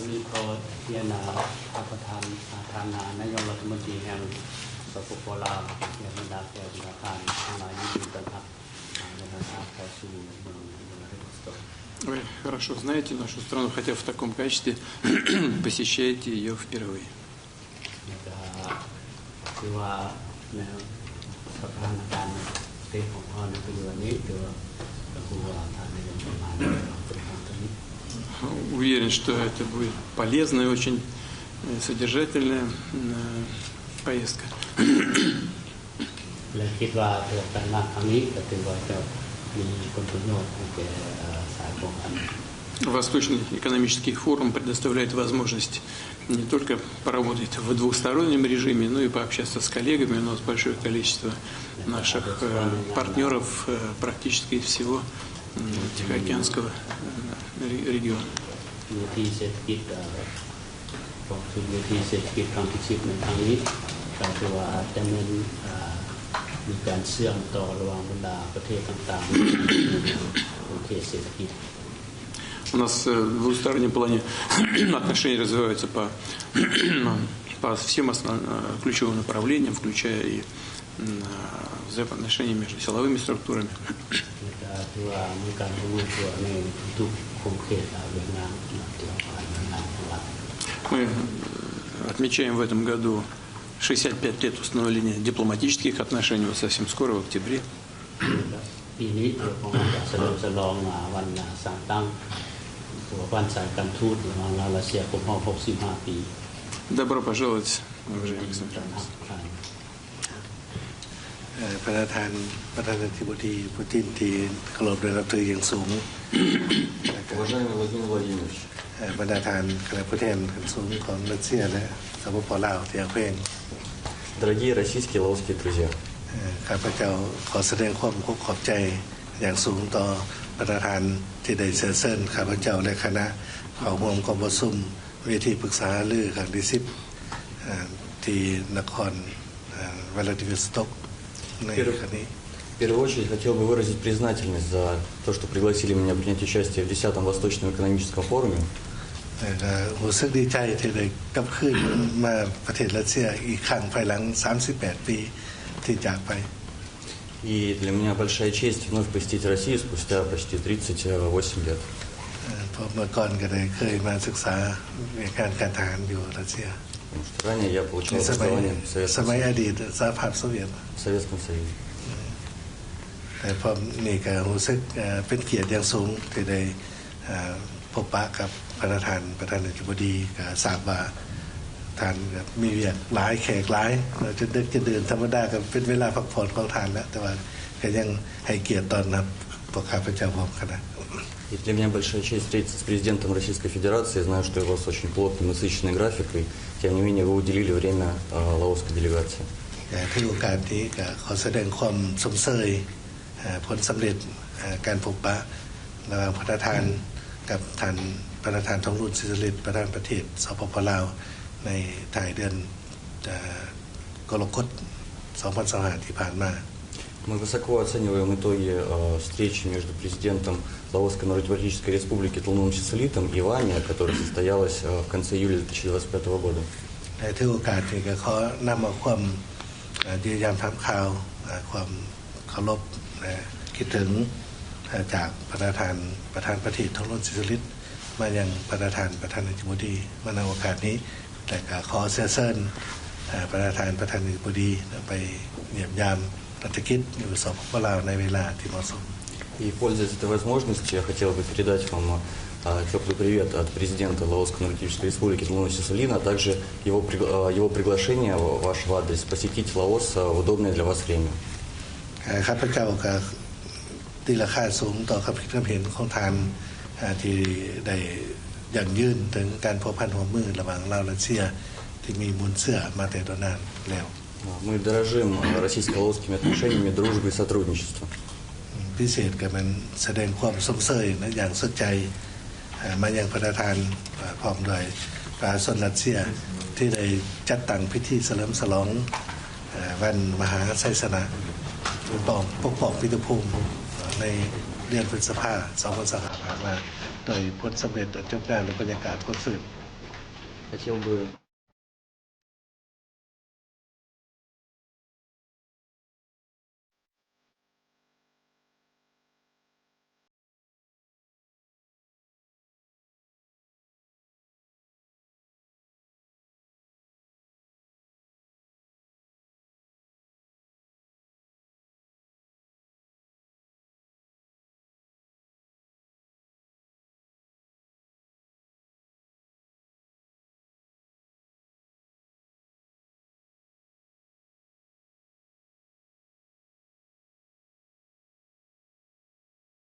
ນີ້ຂໍຮຽນນາ ທ່ານປະທານ ອາ ທ່ານນາ ນາຍົກລັດຖະມົນຕີແຫ່ງ ສປປ ລາວ ແລະ ບັນດາແຂກບັນດາທ່ານທັງຫຼາຍ ຍິນດີຕ້ອນຮັບ ອາ ແລະ ເຂົ້າສູ່ເມືອງ ເມືອງ Владивосток. Вы хорошо знаете нашу страну, хотя в таком качестве посещаете её впервые. ແລ້ວກໍຄືວ່າ ໃນສະຖານະການປະເທດຂອງເຮົາໃນປັດຈຸບັນນີ້ ຄືວ່າ ກໍຄືວ່າທ່ານໄດ້ເປັນປະທານ Уверен, что это будет полезная, очень, э, содержательная, э, поездка. ແລະ ຄິດວ່າການມາຄັ້ງນີ້ກໍຖືວ່າຈະມີຜົນປະໂຫຍດໃຫ້ແກ່ ເອີ ສາຍການ Восточный экономический форум предоставляет возможность не только поработать в двухстороннем режиме, но и пообщаться с коллегами. У нас большое количество наших, э, партнёров, э, практически из всего, м, Тихоокеанского, э, ре-, региона. ເມື່ອທີ່ເສດຖະກິດ ເອີ ກອງທຶນເວທີເສດຖະກິດຄັ້ງທີສິບໃນຄັ້ງນີ້ ກໍຖືວ່າຈະແມ່ນ ເອີ ມີການເຊື່ອມຕໍ່ລະຫວ່າງບັນດາປະເທດຕ່າງໆ ໃນເຂດເສດຖະກິດ. У нас, э, в двустороннем плане отношения развиваются по, по всем основ-, э, ключевым направлениям, включая и, м, э, взаимоотношения между силовыми структурами. ແລະກໍຖືວ່າມີການຮ່ວມມືຕົວໃນທຸກໆຂົງເຂດ ອາ ວຽກງານ Мы, э, отмечаем в этом году шестьдесят пять лет установления дипломатических отношений, вот совсем скоро, в октябре. ປີນີ້ເຮົາກໍຈະສະເຫຼີມສະຫຼອງ ອາ ວັນ ອາ ສ້າງຕັ້ງ ພົວພັນສາຍການທູດລະຫວ່າງລາວ-ຣັດເຊຍ ຄົບຮອບຫົກສິບຫ້າປີ. Добро пожаловать, уважаемый Александр Иванович. ເອີ ບັນດາທ່ານປະທານາທິບໍດີປູຕິນທີ່ເຄົາລົບ ແລະ ນັບຖືຢ່າງສູງ. Уважаемый Владимир Владимирович. ເອີ ບັນດາທ່ານຄະນະຜູ້ແທນຂັ້ນສູງຂອງຣັດເຊຍ ແລະ ສປປ ລາວທີ່ຮັກແພງ. Дорогие российские и лаосские друзья. ເອີ ຂ້າພະເຈົ້າຂໍສະແດງຄວາມຂອບໃຈຢ່າງສູງຕໍ່ບັນດາທ່ານທີ່ໄດ້ເຊື້ອເຊີນຂ້າພະເຈົ້າ ແລະ ຄະນະເຂົ້າຮ່ວມກອງປະຊຸມເວທີປຶກສາຫາລືຄັ້ງທີສິບ ເອີ ທີ່ນະຄອນ ເອີ ວລາດິວລາສະຕັອກ ໃນຄັ້ງນີ້. В первую очередь хотел бы выразить признательность за то, что пригласили меня принять участие в десятом Восточном экономическом форуме. ເອີ ກໍຮູ້ສຶກດີໃຈທີ່ໄດ້ກັບຄືນມາປະເທດຣັດເຊຍອີກຄັ້ງ ພາຍຫຼັງສາມສິບແປດປີທີ່ຈາກໄປ. И для меня большая честь вновь посетить Россию спустя почти тридцать восемь лет. ເອີ ເພາະເມື່ອກ່ອນກໍໄດ້ເຄີຍມາສຶກສາວຽກງານການທະຫານຢູ່ຣັດເຊຍ. Потому что ранее я получал образование в Советском Союзе. ໃນສະໄໝ ສະໄໝອະດີດສະຫະພາບໂຊວຽດ. В Советском Союзе. ແຕ່ພວກນີ້ກໍຮູ້ສຶກ ເອີ ເປັນກຽດຢ່າງສູງທີ່ໄດ້ ເອີ ພົບປະກັບພະນະທ່ານປະທານາທິບໍດີ ກໍຊາບວ່າທ່ານກໍມີວຽກຫຼາຍ ແຂກຫຼາຍ ຈົນເດິກຈົນເດີນ ທຳມະດາກໍເປັນເວລາພັກຜ່ອນຂອງທ່ານແລ້ວ ແຕ່ວ່າກໍຍັງໃຫ້ກຽດຕ້ອນຮັບພວກຂ້າພະເຈົ້າພ້ອມຄະນະ. И для меня большая честь встретиться с президентом Российской Федерации. Я знаю, что у вас очень плотный, насыщенный график, и тем не менее вы уделили время, а, лаосской делегации. ແລະ ຖືໂອກາດນີ້ກໍຂໍສະແດງຄວາມຊົມເຊີຍ ເອີ ຜົນສຳເລັດ ເອີ ການພົບປະລະຫວ່າງພະນະທ່ານກັບທ່ານ ພະນະທ່ານ ທອງລຸນ ສີສຸລິດ ປະທານປະເທດ ສປປ ລາວ ໃນທ້າຍເດືອນ ເອີ ກໍລະກົດ ສອງພັນຊາວຫ້າ ທີ່ຜ່ານມາ. Мы высоко оцениваем итоги, э, встречи между президентом Лаосской Народно-Демократической Республики Тхулуном Сисулитом и вами, которая состоялась, э, в конце июля две тысячи двадцать пятого года. ໃນຖືໂອກາດນີ້ກໍຂໍນຳເອົາຄວາມ ເອີ ຢ້ຽມຢາມຖາມຂ່າວ ເອີ ຄວາມເຄົາລົບ ແລະ ຄິດເຖິງ ເອີ ຈາກປະທານ ປະທານປະເທດ ທອງລຸນ ສີສຸລິດ ມາຍັງປະທານ ປະທານນາທິບໍດີ ມາໃນໂອກາດນີ້ ແລະ ກໍຂໍເຊື້ອເຊີນ ເອີ ປະທານ ປະທານນາທິບໍດີ ໄປຢ້ຽມຢາມ ລັດຖະກິດຢູ່ ສປປ ລາວ ໃນເວລາທີ່ເໝາະສົມ. И, пользуясь этой возможностью, я хотел бы передать вам, а, тёплый привет от президента Лаосской Демократической Республики Тхулуна Сисулина, а также его пригла-, а, его приглашение в ваш адрес посетить Лаос, а, в удобное для вас время. ເອີ ຂ້າພະເຈົ້າກໍຕີລາຄາສູງຕໍ່ຄຳຄິດຄຳເຫັນຂອງທ່ານ ເອີ ທີ່ໄດ້ຢັ້ງຢືນເຖິງການພົວພັນຮ່ວມມືລະຫວ່າງລາວ-ຣັດເຊຍ ທີ່ມີມູນເຊື້ອມາແຕ່ດົນນານແລ້ວ. Мы дорожим, э, российско-лаосскими отношениями дружбы и сотрудничества. ພິເສດກໍແມ່ນສະແດງຄວາມຊົມເຊີຍນະຢ່າງສຸດໃຈ ເອີ ມາຍັງປະທານ ເອີ ພ້ອມດ້ວຍປະຊາຊົນຣັດເຊຍ ທີ່ໄດ້ຈັດຕັ້ງພິທີສະເຫຼີມສະຫຼອງ ເອີ ວັນມະຫາໄຊຊະນະ ປົກປ້ອງ ປົກປ້ອງມິດຕະພູມ ເອີ ໃນເດືອນພຶດສະພາ ສອງພັນຊາວຫ້າ ຜ່ານມາ ໂດຍຜົນສຳເລັດອັນຈົບງາມ ແລະ ບັນຍາກາດຄວາມຊື່ນ. ກະຊິບໍ່ເບິ່ງ.